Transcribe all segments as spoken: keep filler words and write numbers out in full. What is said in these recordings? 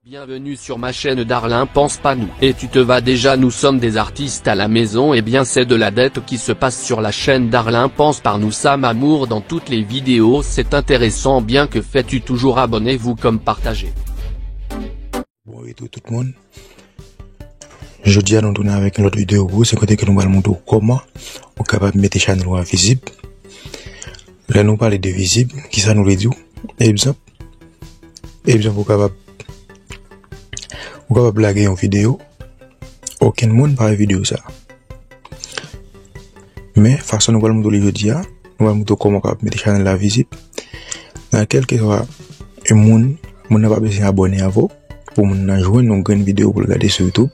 Bienvenue sur ma chaîne Darlin Pense Pas Nous. Et tu te vas déjà, nous sommes des artistes à la maison, et bien c'est de la dette qui se passe sur la chaîne Darlin Pense Pas Nous. Sam Amour dans toutes les vidéos, c'est intéressant, bien que fais-tu toujours, abonnez-vous comme partagez. Bon retou tout moun. Jodi a nou tounen avèk yon lòt videyo pou ou, se kote ke nou pral montre w kòman ou kapab mete chanèl ou a vizib. Lè nou pale de vizib, kisa nou vle di w? Egzanp, egzanp ou kapab ou kapab lage yon videyo, okenn moun pa wè videyo sa. Men fason nou pral montre w li jodi a, nou pral montre w kòman w kapab mete chanèl la vizib. Nan kèlkeswa yon moun, moun nan pa bezwen abòne avè w pou moun nan jwenn yon grenn videyo pou l gade sou YouTube.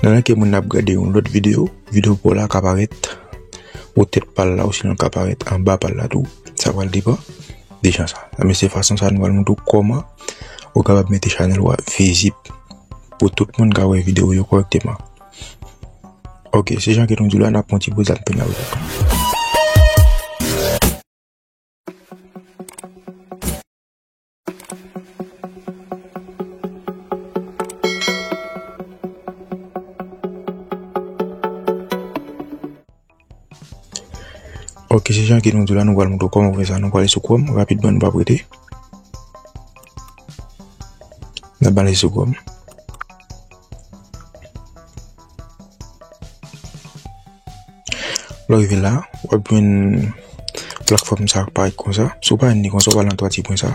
Nan lè ke moun nan ap gade yon lòt videyo, videyo pa w la ka parèt ou tèt pa l la, ou sinon l ka parèt anba pa l la tou. Sa pral depann de jan sa. Men se fason sa nou pral montre w kòman ou kapab mete chanèl ou a vizib pou tout moun ka wè videyo yo kòrèkteman. Ok, se jan ke nou di w la, n ap pran ti poz la, n ap tounen avè w. Ok, se jan ke nou di w la, nou pral montre w kòman pou fè sa. Nou pral sou Chrome, rapidman, nou p ap rete. N ap ale sou Chrome. Lè w rive la, w ap jwenn platfòm sa k parèt konsa. Si w pa jwenn li konsa, w pral nan twa ti pwen sa.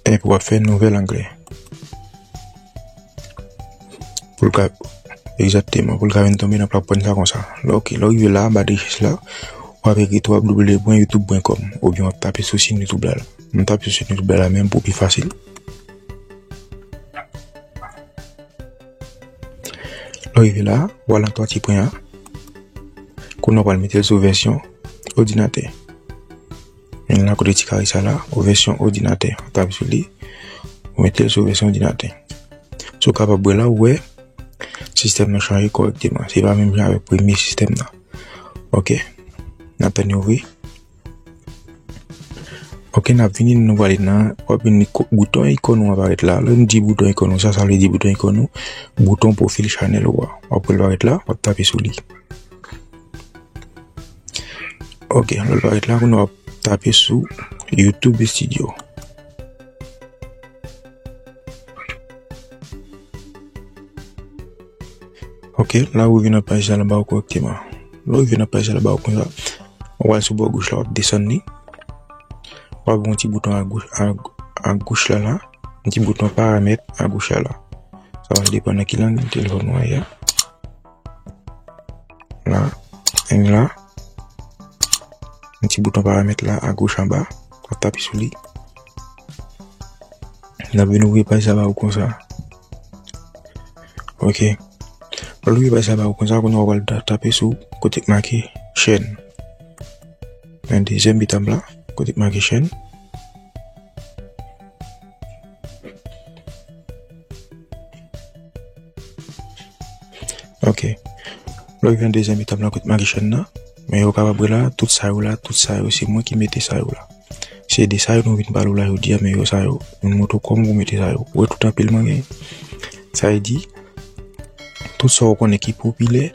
Epi w ap fè nouvèl anglè. Pou l ka, egzakteman, pou l ka vin tonbe nan platfòm sa konsa. Lè, ok, lè w rive la, anba rechèch la, w ap ekri w w w pwen youtube pwen kòm, oubyen w ap tape sou chaîne YouTube la. M tape sou chaîne YouTube la menm pou pi fasil. Lè w rive la, w al nan twa ti pwen an. Kounye a w pral mete l sou vèsyon òdinatè. Men la kote ti kare sa la, ou vèsyon òdinatè. Ou tape sou li, ou mete l sou vèsyon òdinatè. Si w kapab wè la, ou wè sistèm nan chanje kòrèkteman. Se pa menm jan avèk premye sistèm nan. Ok. N ap tann li ouvri. Ok, n ap vini, nou prale nan, w ap vini, bouton ikòn ou a parèt la. Lè m di bouton ikòn ou, sa, sa vle di bouton ikòn ou, bouton pwofil chanèl ou a. W ap wè l parèt la, w ap tape sou li. Ok, lè l parèt la, kounye a w ap tape sou YouTube Studio. Ok, la ou rive nan paj sa la ba ou kòrèkteman. Lè ou rive nan paj sa la ba ou konsa, ou pral sou bò goch la, w ap desann li. W ap gen yon ti bouton agoch, a, agoch la la, yon ti bouton paramèt agoch la la. Sa va depann nan ki lang telefòn ou a ye a. La, en la. Yon ti bouton paramèt la agoch anba. W ap tape sou li. N ap vin ouvri paj sa ba ou konsa. Ok. Lè w ouvri paj sa ba ou konsa, kounye a w pral ta-, tape sou kote k make chèn. Nan dezyèm etap la, kote k make chèn. Ok. Lè w rive nan dezyèm etap la kote make chèn nan, men yo kapab wè la, tout sa yo la, tout sa yo, se mwen ki mete sa yo la. Se de sa yo nou vin pale w la jodi a, men yo sa yo, nou montre w kòman pou mete sa yo. Ou wè tout anpil mwen gen. Sa vle di, tout sa w konnen ki popilè,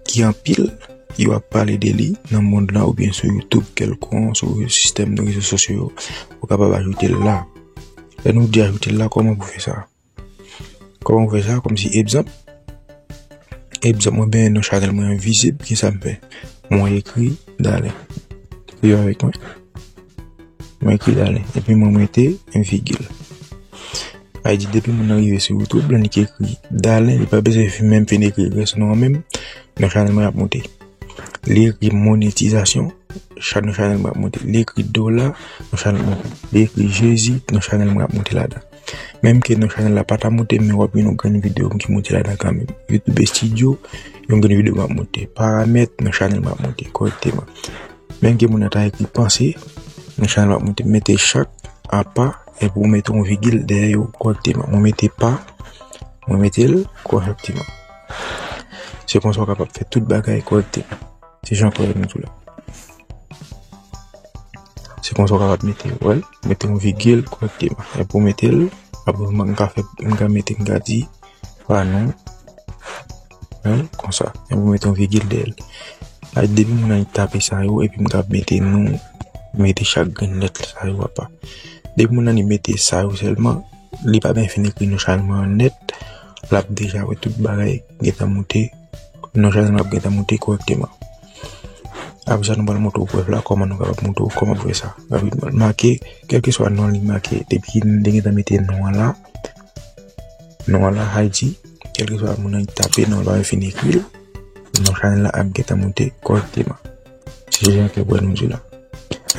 ki anpil, yo ap pale de li nan mond lan oubyen sou YouTube kèlkonk, sou sistèm de rezo sosyo yo, ou kapab ajoute l la. Lè nou di ajoute l la, kòman pou fè sa? Kòman pou fè sa? Kòmsi egzanp, egzanp, mwen benyen non chanèl mwen an vizib, kisa m fè? Mwen ekri Dalen. Suiv avèk mwen. Mwen ekri Dalen. Epi mwen mete yon vigil. Sa vle di depi moun nan rive sou YouTube, lè li ekri Dalen, li pa bezwen menm fin ekri rès non an menm, non chanèl mwen ap monte. Li ekri monetizasyon, chan-, non chanèl mwen ap monte. Li ekri dola, non chanèl mwen ap monte. Li ekri Jezi, non chanèl mwen ap monte ladan. Menm ke non chanèl la pa ta monte, men w ap jwenn yon grenn videyo m ki monte ladan kanmenm. YouTube Studio, yon grenn videyo m ap monte. Paramèt, non chanèl mwen ap monte kòrèkteman. Menm ke moun nan ta ekri panse, non chanèl mwen ap monte. Mete chak apa, epi w mete yon vigil dèyè yo kòrèkteman. Mwen mete pa, mwen mete l kòrèkteman. Se konsa w kapab fè tout bagay kòrèkteman. Se jan kòrèk nou tou la. Se konsa w kapab mete, w wè l, mete yon vigil kòrèkteman. Epi w mete l, apre m ka fè, m ka mete, m ka di, pa non, w wè l, konsa. Epi w mete yon vigil dèyè l. La, depi moun nan li tape sa yo, epi m ka mete non, mete chak grenn lèt sa yo apa. Depi moun nan li mete sa yo sèlman, li pa byen fin ekri non chanèl mwen an nèt, l ap deja wè tout bagay gentan moute, non chanèl mwen ap gentan moute kòrèkteman. Apre sa, nou pral montre w prèv la, kòman nou kapab montre w kòman pou fè sa. Rapidman, make, kèlkeswa non li make, depi li gentan mete non an la, non an la, Haïti, kèlkeswa moun nan li tape non an, l pa byen fin ekri l, non chanèl la ap gentan moute kòrèkteman. Se jan ke w wè nou di la.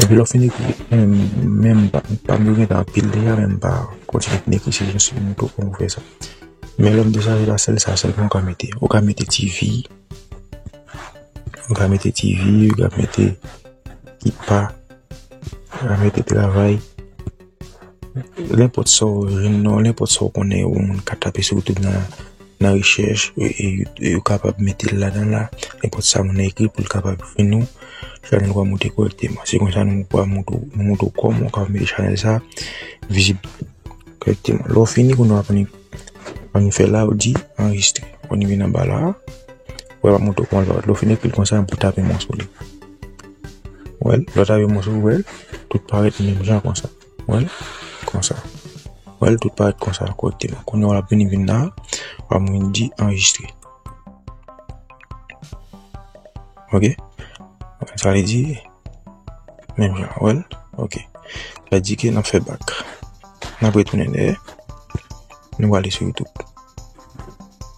Epi lè w fin ekri, menm, menm pa, pa m gentan anpil deja, men m pa kontinye fin ekri, se jis pou montre w kòman pou fè sa. Men lè m di sa, se pa sèl sa sèlman w ka mete. Ou ka mete T V, ou ka mete T V, ou ka mete Kipa, ou ka mete travay. Nenpòt sa w jwenn non, nenpòt sa w konnen yon moun ka tape sou YouTube nan, nan rechèch, e, e, e yo kapab mete l ladan la. Nenpòt sa moun nan ekri pou l kapab jwenn ou, chanèl w a moute kòrèkteman. Se konsa nou pral montre w, nou montre w kòman w kapab mete chanèl sa vizib kòrèkteman. Lè w fini, kounye a w ap vin, ann fè la, ou di anrejistre. Ou vin anba la, ou wè, m ap montre w kòman l parèt. Lè w fin ekri l konsa, pou w tape mòso li. Wè l, lè w tape mòso, wè l, tout parèt menm jan konsa. Wè l, konsa. Wè l, tout parèt konsa kòrèkteman. Kounye a w ap vin, vin la, w ap vin di anrejistre. Ok? Sa vle di, menm jan, wè l? Ok. Sa vle di ke n ap fè bak. N ap retounen dèyè. Nou prale sou YouTube.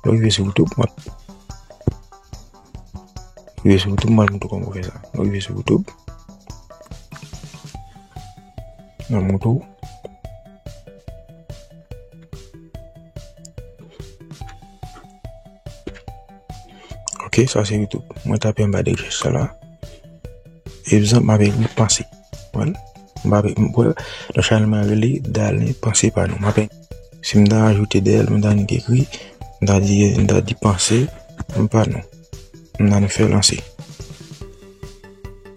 Lè w rive sou YouTube, m ap rive sou YouTube, m pral montre w kòman pou fè sa. Lè w rive sou YouTube, m ap montre w. Ok, sa se YouTube. Mwen tape anba de rechèch sa la. Egzanp, m ap ekri panse. Wè l? M ap, m, wè, nan chanèl mwen rele Dalen Panse Pa Nou. M ap, si m ta ajoute dèyè l, m ta annik ekri, m ta di, m ta di panse, m pa nou. M ta annik fè lanse.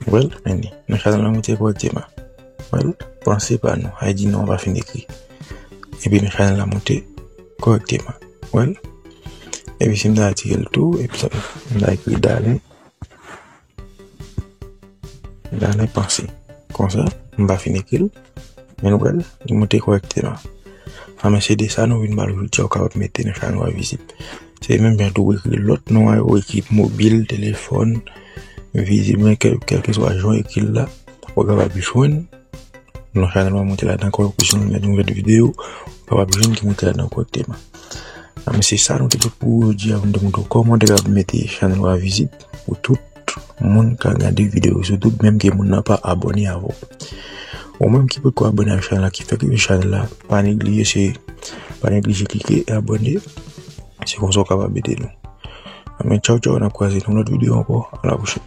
Wè l? Men li. Nan chanèl la moute kòrèkteman. Wè l? Panse pa nou. Sa vle di non an pa fin ekri. Epi nan chanèl la moute kòrèkteman. Wè l? Epi si m ta retire l tou, epi sa, m ta ekri Dalen. Dalen Panse. Konsa, m pa fin ekri l. Men nou wè l, li moute kòrèkteman. A, men se de sa nou vin pale jodi a, ou kapab mete nan chanèl w a vizib. Se menm jan tou ou ekri lòt non an yo, ou ekri mobil, telefòn, vizib, men kèl, kèlkeswa jan w ekri l la, ou kapab jwenn non chanèl w a moute ladan kò, pou si nou met nouvèl videyo, ou kapab jwenn ki moute ladan kòrèkteman. A, men se sa nou te pote pou jodi a, pou nou te montre w kòman w te kapab mete chanèl w a vizib pou tout moun ka gade videyo sou YouTube, menm ke moun nan pa abòne avè w. Ou menm ki potko abòne ak chanèl la, ki fèk rive chanèl la, pa neglije, se, pa neglije klike abòne. Se konsa w kapab ede nou. A, men tchaw, tchaw, n ap kwaze nan lòt videyo ankò. A la pwochèn.